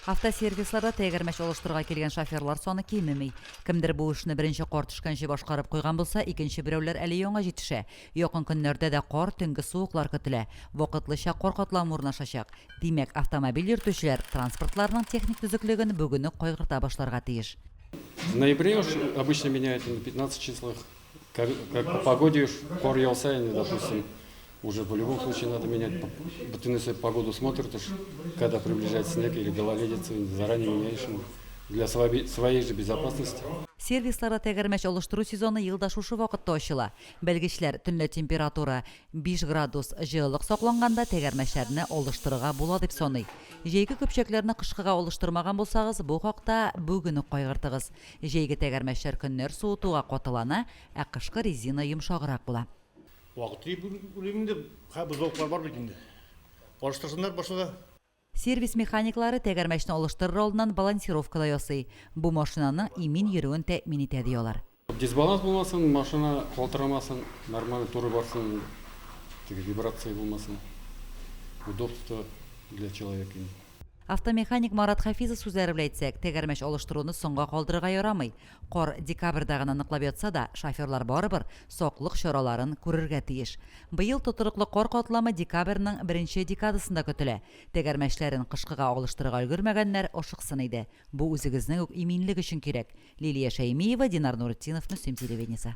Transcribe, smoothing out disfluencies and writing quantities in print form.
Автосервисларда тәгәрмәч алыштырырга килгән шоферлар саны кимеми. Кемдер бу эшне беренче кар төшкәнче башкарып куйган булса, икенче берәүләр әле яңа җитешә. Якын көннәрдә дә кар, төнге суыклар көтелә. Вакытлыча кар катламы урнашачак. Димәк, автомобиль йөртүчеләр транспортларының техник төзеклеген бүген үк кайгырта башларга тиеш. В ноябре уж обычно меняют на 15 числах. Как, как по погоде уж кар яуса, допустим, уже в любом случае надо менять. Бөтенесе погоду смотрят уж, когда приближается снег или гололедица, заранее меняешь для своей же безопасности. Сервисларда тәгәрмәч алыштыру сезоны ел да шушы вакытта ачыла. Белгечләр, төнлә температура 5 градус җылылык сакланганда тәгәрмәчләрне алыштырырга була дип саный. Җәйге көпчәкләрне кышкыга алыштырмаган булсагыз, бу хакта бүген үк кайгыртыгыз. Җәйге тәгәрмәчләр көннәр суытуга катылана, ә кышкы резина йомшаграк була. Вакыт дип уйлыйм инде, хәзер бозлавыклар бар бит инде. Алыштырсыннар башта да. Сервис механиклары тәгәрмәчне алыштырыр алдыннан балансировка да ясый. Бу машинаның имин йөрүен тәэмин итә, ди алар. Дисбаланс булмасын, машина калтырамасын, нормально туры барсын, теге вибрация булмасын. Удобство для человека инде. Автомеханик Марат Хафизов сүзләре белән әйтсәк, тәгәрмәч алыштыруны соңга калдырырга ярамый. Кар декабрьдә гына ныклап ятса да, шоферлар барыбер саклык чараларын күрергә тиеш. Быел тотрыклы кар катламы декабрьнең беренче декадасында көтелә. Тәгәрмәчләрен кышкыга алыштырырга өлгермәгәннәр ашыксын иде. Бу үзегезнең үк иминлек өчен кирәк. Лилия Шәймиева, Динар Нуретдинов, Мөслим телевидениесе.